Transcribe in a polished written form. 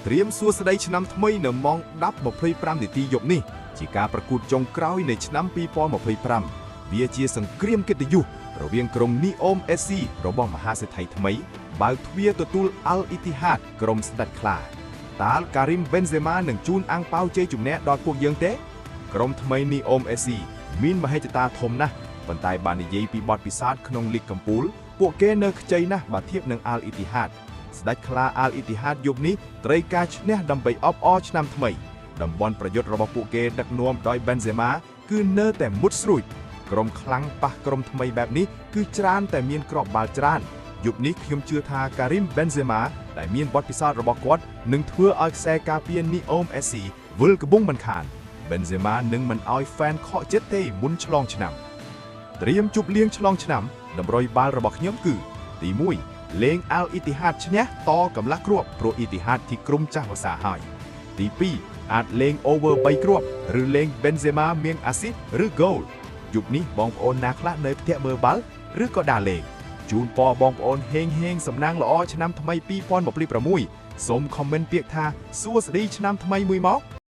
ត្រៀមសួស្តីឆ្នាំថ្មីនៅម៉ោង10:25នាទីយប់នេះជាការប្រកួតចុងក្រោយនៃឆ្នាំ2025វាជាសង្គ្រាមកិត្តិយសរវាងក្រុម Neom SC របស់មហាសេដ្ឋីថ្មីបើកទ្វារទទួល Al Ittihad ក្រុមស្ដេចខ្លាតើការីមបេនហ្សេម៉ានឹងជូនអាំងប៉ាវជ័យជំនះដល់ពួកយើងទេក្រុមថ្មី Neom SC មានមហិច្ឆតាធំណាស់ប៉ុន្តែបាននិយាយពីបទពិសោធន៍ក្នុងលីកកំពូលពួកគេនៅខ្ចីណាស់បើធៀបនឹង Al Ittihad ស្ដេចខ្លា Al Ittihad យប់នេះត្រូវការឈ្នះដើម្បីអបអរឆ្នាំថ្មីតំបន់ប្រយុទ្ធរបស់ពួកគេដឹកនាំដោយ Benzema គឺនៅតែមុតស្រួចក្រុមខ្លាំងប៉ះក្រុមថ្មីបែបនេះគឺច្រើនតែមានគ្រាប់បាល់ច្រើនយប់នេះខ្ញុំជឿថា Karim Benzema ដែលមានបទពិសោធន៍របស់គាត់នឹងធ្វើឲ្យខ្សែការពារ Neom SC វិលក្បុងមិនខាន Benzema នឹងមិនឲ្យ fan ខកចិត្តទេមុនឆ្លងឆ្នាំត្រៀមជប់លៀងឆ្លងឆ្នាំតម្រុយបាល់របស់ខ្ញុំគឺទី1លេង Al Ittihad ឈ្នះតកម្លះគ្រាប់ព្រោះ Ittihad ទីក្រុមចាស់វស្សាហើយទី2អាចលេង over 3គ្រាប់ឬលេង Benzema មាន assist ឬ goal យប់នេះបងប្អូនណាខ្លះនៅផ្ទះមើលបាល់ឬក៏ដើរលេងជូនពរបងប្អូនហេងហេងសំណាងល្អឆ្នាំថ្មី2026សូម comment ពាក្យថាសួស្តីឆ្នាំថ្មីមួយមក។